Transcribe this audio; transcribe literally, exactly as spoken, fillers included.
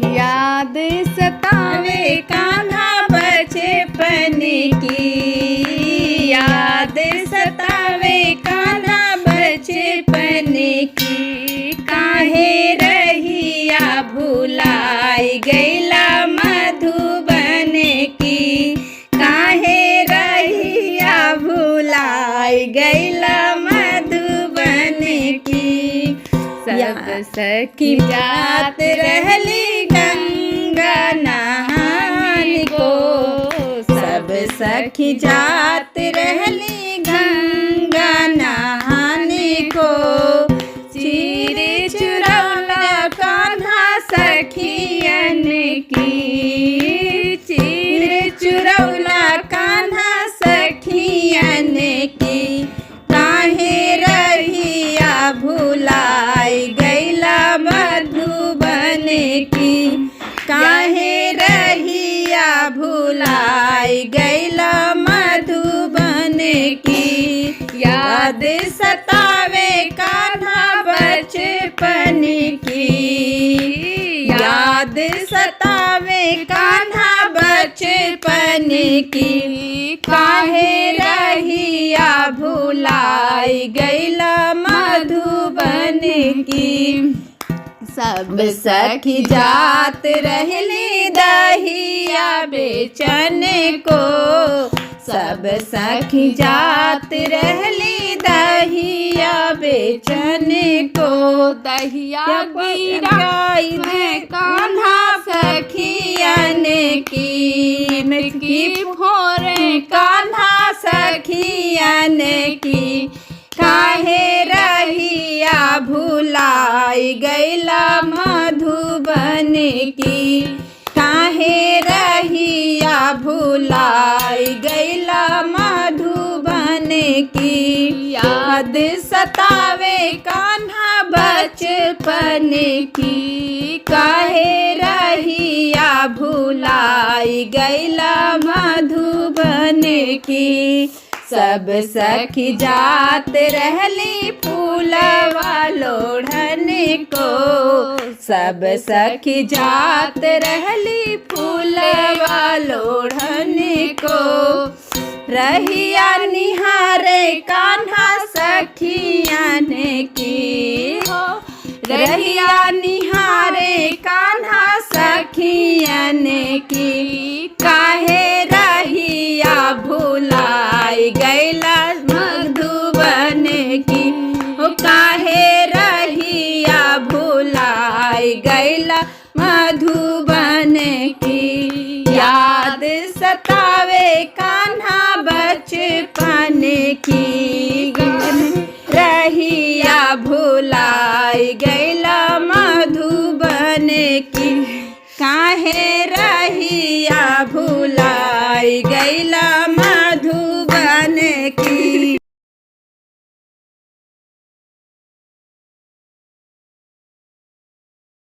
याद सतावे कान्हा बचपन की, याद सतावे कान्हा बचपन की, काहे रहिया भुलाई गइला मधुबन की, काहे रहिया भुलाई गइला मधुबन की। सब या- सखी जात रहली गंगा नहान को, सब सखी जात रहली गंगा नहान को। चीर चुरौला कान्हा सखियन की, चीर चुरौला कान्हा सखियन की, काहे रहिया भुलाई गइला मधुबन की, काहे रहिया भुलाई गइला मधुबन की। याद सतावे कान्हा बचपन की, याद सतावे कान्हा बचपन की, काहे रहिया भुलाई गइला मधुबन की। सब सखी जात रहली दहिया बेचन को, सब सखी जात रहली दहिया बेचन को। दहिया गिराई दे कान्हा सखियन की, की फोरे कान्हा सखियन की। काहे रहिया भुलाई गइला मधुबन की, काहे रहिया भुलाई गइला मधुबन की। याद सतावे कान्हा बचपन की, काहे रहिया भुलाई गइला मधुबन की। सब सखी जात रहली फूलवा लोढ़न को, सब सखी जात रहली फूलवा लोढ़न को। रहिया निहारे कान्हा सखियन की हो, रहिया निहारे कान्हा सखियन की। काहे रहिया भुलाई गइला मधुबन की, हो काहे रहिया भुलाई गइला मधुबन की। याद सतावे कान्हा बचपन की, रहिया भुलाई गइला मधुबन की। काहे रहिया भुलाई गइला